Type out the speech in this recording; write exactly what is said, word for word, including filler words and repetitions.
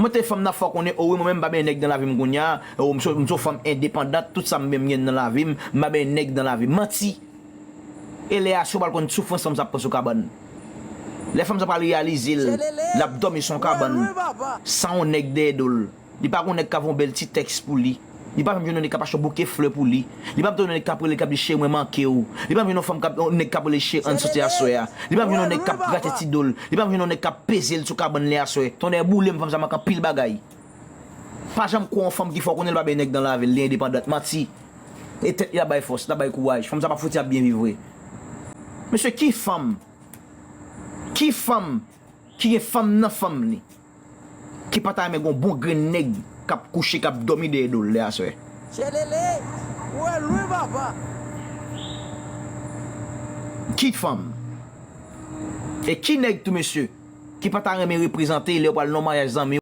Mwen te fanm nan fò konnen, o wi, mwen menm m pa benyen nèg nan lavi m kounye a, o, m se m se yon fanm endepandant, tout sa m menm gen nan lavi m, m pa benyen nèg nan lavi m. Manti. E lè a, si w pral konn soufrans fanm sa ap pran sou kabann. Lè fanm sa pral reyalize l, l ap dòmi sou yon kabann, san yon nèg dèyè do l. Li pa gon nèg k ap yon bèl ti tèks pou li. Li pa janm jwenn yon nèg k ap achte yon bouke flè pou li. Li pa janm jwenn yon nèg k ap rele l k ap di cheri mwen manke w. Li pa janm jwenn yon fanm k ap yon nèg k ap rele cheri ann soti aswè a. Li pa janm jwenn yon nèg k ap grate ti do l. Li pa janm jwenn yon nèg k ap peze l sou kabann lè aswè. Tonnè boule m, fanm sa manke anpil bagay. Pa janm kwè yon fanm ki fò konnen l pa benyen nèg nan lavi l, li endepandant. Manti. E tèt li ap bay fòs, l ap bay kouraj. Fanm sa p ap fouti ap byen viv vre. Mesye, ki fanm? Ki fanm ki gen fanm nan fanm li, ki pa ta renmen gon bon grenn nèg k ap kouche, k ap dòmi dèyè do l lè aswè? Chelele, ou wè lwen papa. Ki fanm? E ki nèg tou, mesye, ki pa ta renmen reprezante lè yo pral nan maryaj zanmi